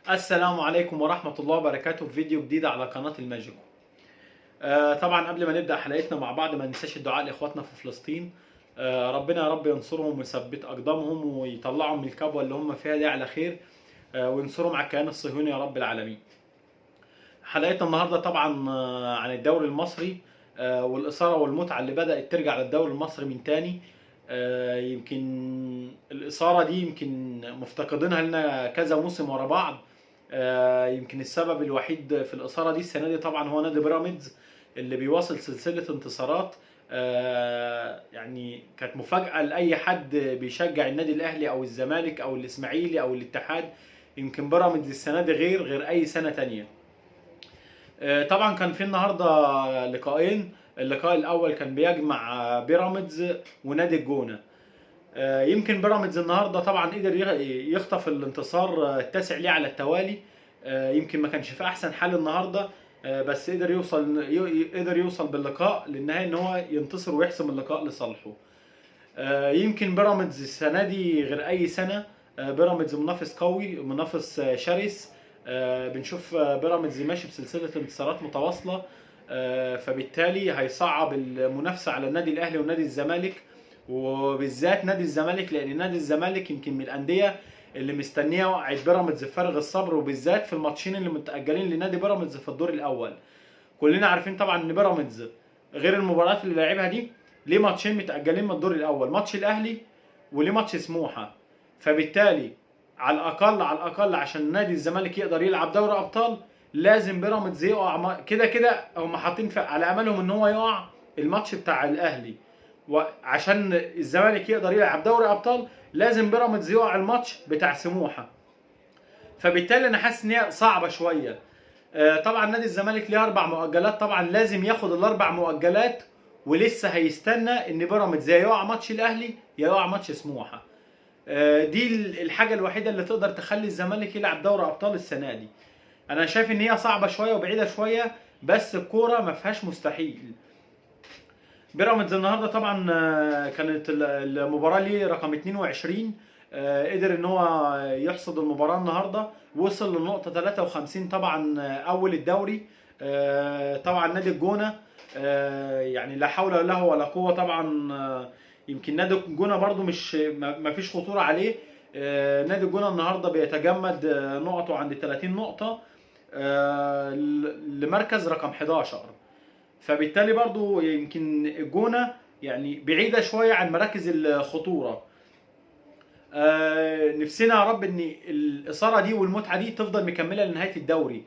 السلام عليكم ورحمة الله وبركاته في فيديو جديد على قناة الماجيكو. طبعا قبل ما نبدأ حلقتنا مع بعض ما ننساش الدعاء لإخواتنا في فلسطين. ربنا يا رب ينصرهم ويثبت أقدامهم ويطلعهم من الكبوة اللي هم فيها دي على خير، وينصرهم على الكيان الصهيوني يا رب العالمين. حلقتنا النهارده طبعا عن الدوري المصري، والإثارة والمتعة اللي بدأت ترجع للدوري المصري من تاني. يمكن الإثارة دي يمكن مفتقدينها لنا كذا موسم ورا بعض. يمكن السبب الوحيد في الإثارة دي السنة دي طبعا هو نادي بيراميدز اللي بيواصل سلسلة انتصارات. يعني كانت مفاجأة لأي حد بيشجع النادي الأهلي أو الزمالك أو الإسماعيلي أو الاتحاد. يمكن بيراميدز السنة دي غير أي سنة تانية. طبعا كان في النهارده لقاءين. اللقاء الاول كان بيجمع بيراميدز ونادي الجونه. يمكن بيراميدز النهارده طبعا قدر يخطف الانتصار التاسع ليه على التوالي. يمكن ما كانش في احسن حال النهارده، بس قدر يوصل باللقاء للنهاية ان هو ينتصر ويحسم اللقاء لصالحه. يمكن بيراميدز السنة دي غير اي سنة. بيراميدز منافس قوي، منافس شرس. بنشوف بيراميدز ماشي بسلسلة انتصارات متواصله، فبالتالي هيصعب المنافسة على النادي الاهلي ونادي الزمالك، وبالذات نادي الزمالك، لان نادي الزمالك يمكن من الاندية اللي مستنيه وقعت بيراميدز بفارغ الصبر، وبالذات في الماتشين اللي متاجلين لنادي بيراميدز في الدور الاول. كلنا عارفين طبعا ان بيراميدز غير المباريات اللي لعبها دي ليه ماتشين متاجلين من الدور الاول، ماتش الاهلي وليه ماتش سموحه. فبالتالي على الاقل عشان نادي الزمالك يقدر يلعب دوري ابطال لازم بيراميدز يقع. كده كده هم حاطين على املهم ان هو يقع الماتش بتاع الاهلي، وعشان الزمالك يقدر يلعب دوري ابطال لازم بيراميدز يقع الماتش بتاع سموحه. فبالتالي انا حاسس ان هي صعبة شويه. طبعا نادي الزمالك ليه 4 مؤجلات، طبعا لازم ياخد الاربع مؤجلات، ولسه هيستنى ان بيراميدز يا يقع ماتش الاهلي يا يقع ماتش سموحه. دي الحاجة الوحيدة اللي تقدر تخلي الزمالك يلعب دوري ابطال السنة دي. انا شايف ان هي صعبة شوية وبعيدة شويه، بس الكورة ما فيهاش مستحيل. بيراميدز النهارده طبعا كانت المباراة ليه رقم 22، قدر ان هو يحصد المباراة النهارده، وصل للنقطة 53 طبعا، اول الدوري. طبعا نادي الجونه يعني لا حول له ولا قوة طبعا. يمكن نادي الجونه برضو مش ما فيش خطورة عليه. نادي الجونه النهارده بيتجمد نقطة عند 30 نقطة لمركز رقم 11. فبالتالي برضو يمكن الجونه يعني بعيدة شوية عن مراكز الخطوره. نفسنا يا رب ان الاثارة دي والمتعة دي تفضل مكملة لنهاية الدوري.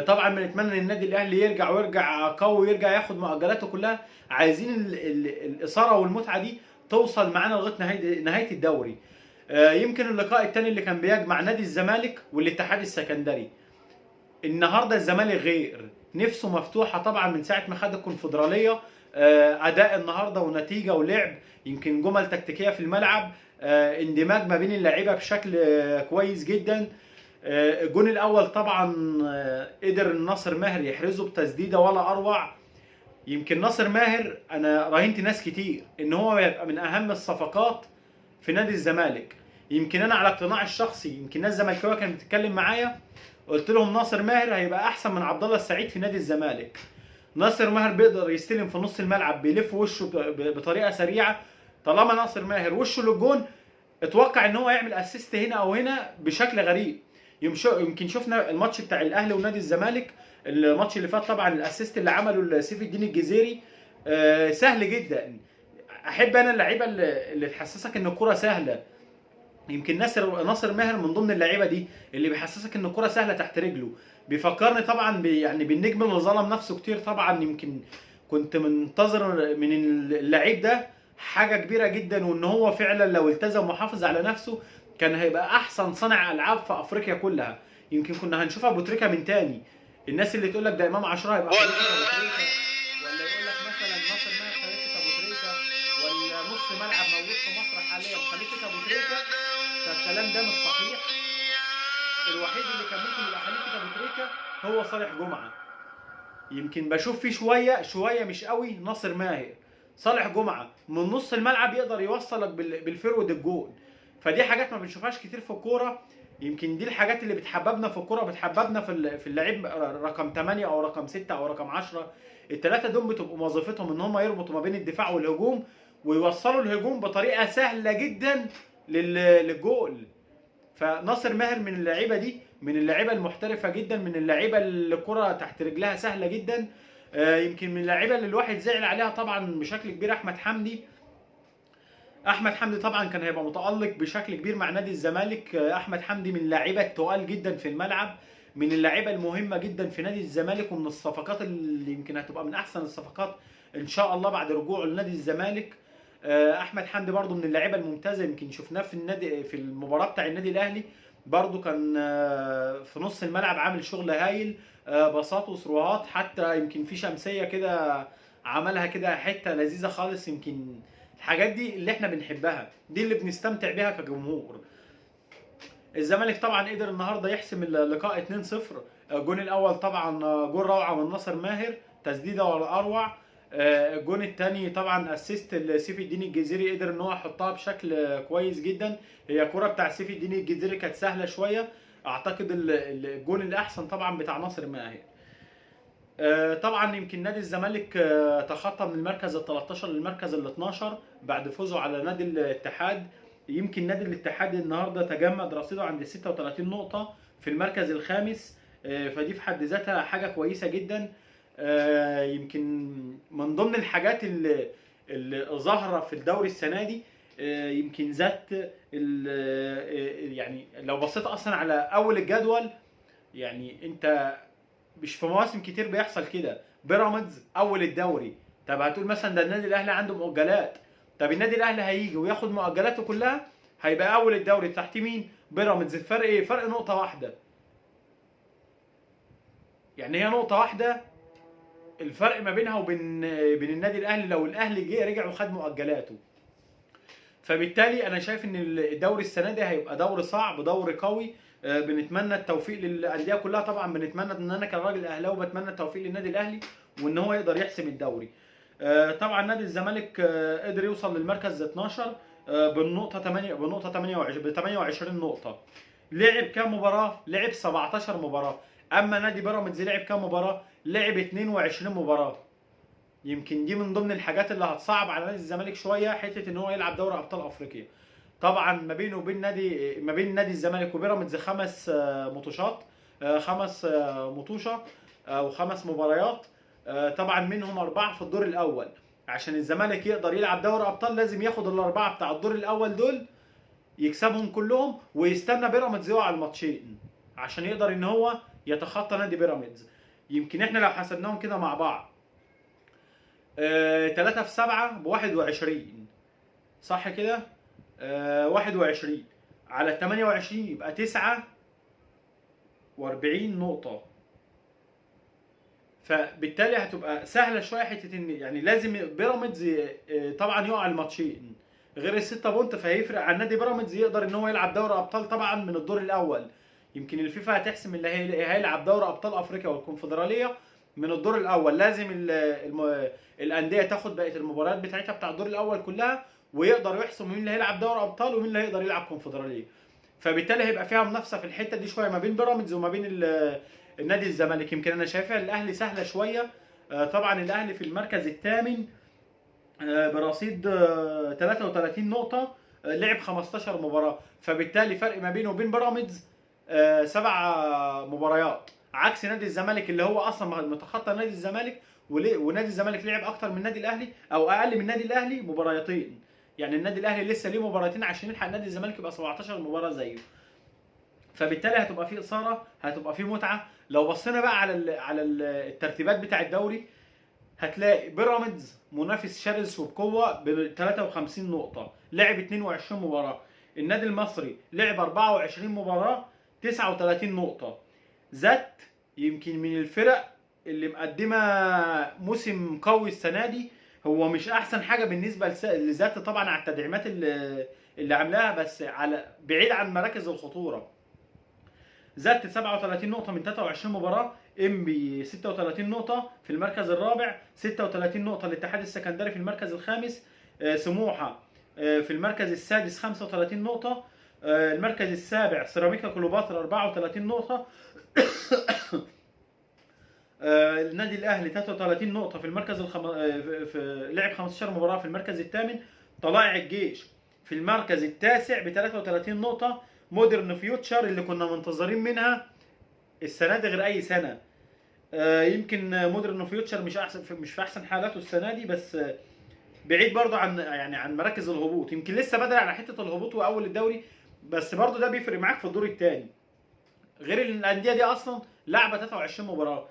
طبعا بنتمنى ان النادي الاهلي يرجع ويرجع قوي ويرجع ياخد مؤجلاته كلها. عايزين الاثارة والمتعة دي توصل معانا لغاية نهاية الدوري. يمكن اللقاء الثاني اللي كان بيجمع نادي الزمالك والاتحاد السكندري. النهارده الزمالك غير، نفسه مفتوحة طبعا من ساعة ما خد الكونفدراليه. اداء النهارده ونتيجة ولعب، يمكن جمل تكتيكية في الملعب، اندماج ما بين اللعيبة بشكل كويس جدا. الجون الاول طبعا قدر الناصر ماهر يحرزه بتسديده ولا اروع. يمكن ناصر ماهر انا راهنت ناس كتير ان هو يبقى من اهم الصفقات في نادي الزمالك. يمكن انا على اقتناعي الشخصي، يمكن ناس زملكاويه كانت بتتكلم معايا، قلت لهم ناصر ماهر هيبقى احسن من عبد الله السعيد في نادي الزمالك. ناصر ماهر بيقدر يستلم في نص الملعب، بيلف وشه بطريقة سريعة. طالما ناصر ماهر وشه للجون اتوقع ان هو يعمل assist هنا او هنا بشكل غريب. يمكن شفنا الماتش بتاع الاهلي ونادي الزمالك الماتش اللي فات، طبعا ال assist اللي عمله لسيف الدين الجزيري سهل جدا. احب انا اللعيبة اللي تحسسك ان الكره سهلة. يمكن ناصر ماهر من ضمن اللعيبة دي اللي بيحسسك ان الكره سهلة تحت رجله. بيفكرني طبعا يعني بالنجم اللي ظلم نفسه كتير. طبعا يمكن كنت منتظر من اللعيب ده حاجة كبيرة جدا، وان هو فعلا لو التزم وحافظ على نفسه كان هيبقى احسن صانع العاب في افريقيا كلها. يمكن كنا هنشوف ابو تريكه من تاني. الناس اللي تقول لك ده امام عاشور هيبقى خليفة ابو تريكه، ولا يقول لك مثلا ناصر ماهر خليفة ابو تريكه، ولا نص ملعب موجود في مصر حاليا خليفة ابو تريكه، فالكلام ده مش صحيح. الوحيد اللي كان ممكن يبقى خليفة ابو تريكه هو صالح جمعه. يمكن بشوف فيه شوية شوية مش قوي ناصر ماهر. صالح جمعه من نص الملعب يقدر يوصلك بال forward الجون، فدي حاجات ما بنشوفهاش كتير في الكورة. يمكن دي الحاجات اللي بتحببنا في الكرة، بتحببنا في اللعيب رقم 8 او رقم 6 او رقم 10. الثلاثة دول بتبقوا وظيفتهم ان هم يربطوا ما بين الدفاع والهجوم، ويوصلوا الهجوم بطريقة سهلة جدا للجول. فناصر ماهر من اللعيبة دي، من اللعيبة المحترفه جدا، من اللعيبة اللي الكره تحت رجلها سهلة جدا. يمكن من اللعيبة اللي الواحد زعل عليها طبعا بشكل كبير احمد حمدي. احمد حمدي طبعا كان هيبقى متالق بشكل كبير مع نادي الزمالك. احمد حمدي من اللعيبة التقال جدا في الملعب، من اللعيبة المهمة جدا في نادي الزمالك، ومن الصفقات اللي يمكن هتبقى من احسن الصفقات ان شاء الله بعد رجوعه لنادي الزمالك. احمد حمدي برضو من اللعيبة الممتازة، يمكن شفناه في النادي في المباراة بتاع النادي الاهلي، برضو كان في نص الملعب عامل شغل هايل، باصات وثروات، حتى يمكن في شمسية كده عملها كده حتة لذيذة خالص. يمكن الحاجات دي اللي احنا بنحبها، دي اللي بنستمتع بيها كجمهور. الزمالك طبعا قدر النهارده يحسم اللقاء 2-0. الجون الاول طبعا جول روعه من ناصر ماهر، تسديده ولا اروع. الجون الثاني طبعا assist لسيف الدين الجزيري، قدر ان هو يحطها بشكل كويس جدا. هي كرة بتاع سيف الدين الجزيري كانت سهلة شوية، اعتقد الجون الاحسن طبعا بتاع ناصر ماهر. طبعا يمكن نادي الزمالك تخطى من المركز ال 13 للمركز ال 12 بعد فوزه على نادي الاتحاد. يمكن نادي الاتحاد النهارده تجمد رصيده عند 36 نقطة في المركز الخامس، فدي في حد ذاتها حاجة كويسة جدا. يمكن من ضمن الحاجات اللي ظاهره في الدوري السنة دي، يمكن ذات يعني لو بصيت اصلا على اول الجدول، يعني انت مش في مواسم كتير بيحصل كده. بيراميدز اول الدوري، طب هتقول مثلا ده النادي الاهلي عنده مؤجلات، طب النادي الاهلي هيجي وياخد مؤجلاته كلها، هيبقى اول الدوري تحت مين؟ بيراميدز. الفرق ايه؟ فرق نقطة واحدة، يعني هي نقطة واحدة الفرق ما بينها وبين النادي الاهلي لو الاهلي جه رجع وخد مؤجلاته. فبالتالي انا شايف ان الدوري السنة دي هيبقى دوري صعب، دوري قوي. بنتمنى التوفيق للاندية كلها طبعا، بنتمنى ان انا كراجل اهلاوي بتمنى التوفيق للنادي الاهلي وان هو يقدر يحسم الدوري. طبعا نادي الزمالك قدر يوصل للمركز 12 بالنقطة 8، بنقطة 28، ب 28 نقطة. لعب كام مباراة؟ لعب 17 مباراة. اما نادي بيراميدز لعب كام مباراة؟ لعب 22 مباراة. يمكن دي من ضمن الحاجات اللي هتصعب على نادي الزمالك شوية، حتة ان هو يلعب دوري ابطال افريقيا. طبعا ما بينه وبين نادي، ما بين نادي الزمالك وبيراميدز 5 مطوشات، 5 مطوشه او 5 مباريات، طبعا منهم 4 في الدور الاول. عشان الزمالك يقدر يلعب دوري ابطال لازم ياخد ال4 بتاع الدور الاول دول، يكسبهم كلهم، ويستنى بيراميدز يقع الماتشين عشان يقدر ان هو يتخطى نادي بيراميدز. يمكن احنا لو حسبناهم كده مع بعض، 3 في 7 ب 21، صح كده؟ 21 على 28 يبقى 49 نقطة. فبالتالي هتبقى سهلة شوية حتة ان يعني لازم بيراميدز طبعا يقع الماتشين غير ال6 point، فهيفرق عن نادي بيراميدز يقدر ان هو يلعب دوري ابطال طبعا من الدور الاول. يمكن الفيفا هتحسم اللي هيلعب دوري ابطال افريقيا والكونفدراليه من الدور الاول. لازم الاندية تاخد بقية المباريات بتاعتها بتاع الدور الاول كلها، ويقدروا يحسموا مين اللي هيلعب دوري ابطال ومين اللي هيقدر يلعب كونفدراليه. فبالتالي هيبقى فيها منافسه في الحتة دي شوية ما بين بيراميدز وما بين النادي الزمالك. يمكن انا شايفها الاهلي سهلة شوية. طبعا الاهلي في المركز الثامن برصيد 33 نقطة، لعب 15 مباراة، فبالتالي فرق ما بينه وبين بيراميدز 7 مباريات، عكس نادي الزمالك اللي هو اصلا متخطى نادي الزمالك، ونادي الزمالك لعب اكتر من النادي الاهلي او اقل من النادي الاهلي مباراتين. يعني النادي الاهلي لسه ليه مباراتين عشان يلحق نادي الزمالك يبقى 17 مباراة زيه. فبالتالي هتبقى في اثاره، هتبقى في متعه. لو بصينا بقى على الترتيبات بتاع الدوري، هتلاقي بيراميدز منافس شرس وبقوة ب 53 نقطة، لعب 22 مباراة. النادي المصري لعب 24 مباراة، 39 نقطة. ذات يمكن من الفرق اللي مقدمه موسم قوي السنة دي، هو مش احسن حاجة بالنسبة لذات طبعا على التدعيمات اللي عاملاها، بس على بعيد عن مراكز الخطورة. ذات 37 نقطة من 23 مباراة، انبي 36 نقطة في المركز الرابع، 36 نقطة الاتحاد السكندري في المركز الخامس، سموحه في المركز السادس 35 نقطة. المركز السابع سيراميكا كليوباترا 34 نقطة. النادي الاهلي 33 نقطة في المركز في لعب 15 مباراة في المركز الثامن. طلائع الجيش في المركز التاسع ب 33 نقطة. مودرن فيوتشر اللي كنا منتظرين منها السنة دي غير اي سنة، يمكن مودرن فيوتشر مش في احسن حالاته السنة دي، بس بعيد برضه عن يعني عن مراكز الهبوط، يمكن لسه بدري على حتة الهبوط واول الدوري، بس برضه ده بيفرق معاك في الدور الثاني، غير ان الاندية دي اصلا لعبه 23 مباراة.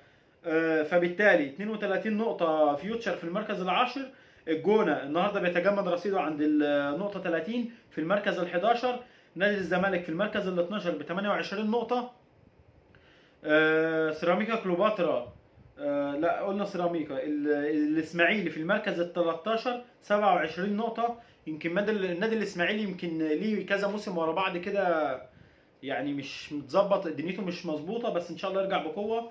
فبالتالي 32 نقطة فيوتشر في المركز العاشر. الجونه النهارده بيتجمد رصيده عند النقطة 30 في المركز ال11. نادي الزمالك في المركز ال12 ب 28 نقطة. سيراميكا كليوباترا، لا قلنا سيراميكا، الاسماعيلي في المركز ال13 27 نقطة. يمكن النادي الاسماعيلي يمكن ليه كذا موسم ورا بعض كده يعني مش متظبط، دنيته مش مظبوطة، بس ان شاء الله يرجع بقوة.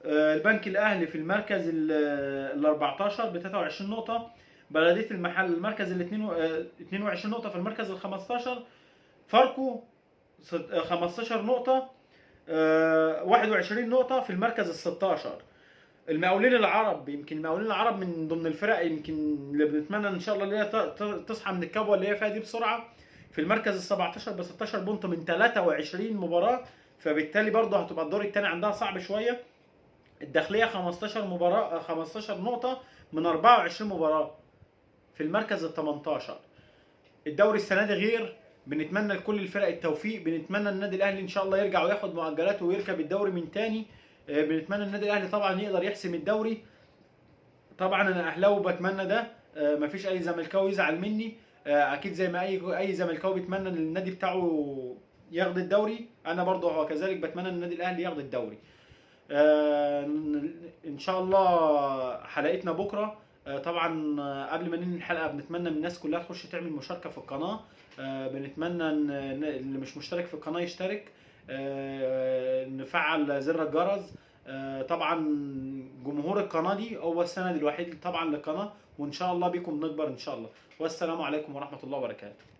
البنك الاهلي في المركز ال14 ب 23 نقطة. بلديه المحل المركز ال 22 نقطة في المركز ال 15. فاركو 15 نقطة، 21 نقطة في المركز ال 16. المقاولين العرب، يمكن المقاولين العرب من ضمن الفرق يمكن اللي بنتمنى ان شاء الله اللي هي تصحى من الكبوه اللي هي فيها دي بسرعة، في المركز ال 17 ب 16 بونت من 23 مباراة، فبالتالي برضه هتبقى الدور الثاني عندها صعب شوية. الداخلية 15 مباراة، 15 نقطة من 24 مباراة في المركز ال 18. الدوري السنة دي غير، بنتمنى لكل الفرق التوفيق، بنتمنى النادي الاهلي ان شاء الله يرجع وياخد مؤجلاته ويركب الدوري من تاني. بنتمنى النادي الاهلي طبعا يقدر يحسم الدوري. طبعا انا اهلاوي وبتمنى ده، مفيش اي زملكاوي يزعل مني، اكيد زي ما اي زملكاوي بيتمنى ان النادي بتاعه ياخد الدوري، انا برضه هو كذلك بتمنى ان النادي الاهلي ياخد الدوري. ان شاء الله حلقتنا بكره. طبعا قبل ما ننهي الحلقة بنتمنى من الناس كلها تخش تعمل مشاركة في القناة، بنتمنى ان اللي مش مشترك في القناة يشترك، نفعل زر الجرس. طبعا جمهور القناة دي هو السند الوحيد طبعا للقناة، وان شاء الله بيكم نكبر ان شاء الله. والسلام عليكم ورحمة الله وبركاته.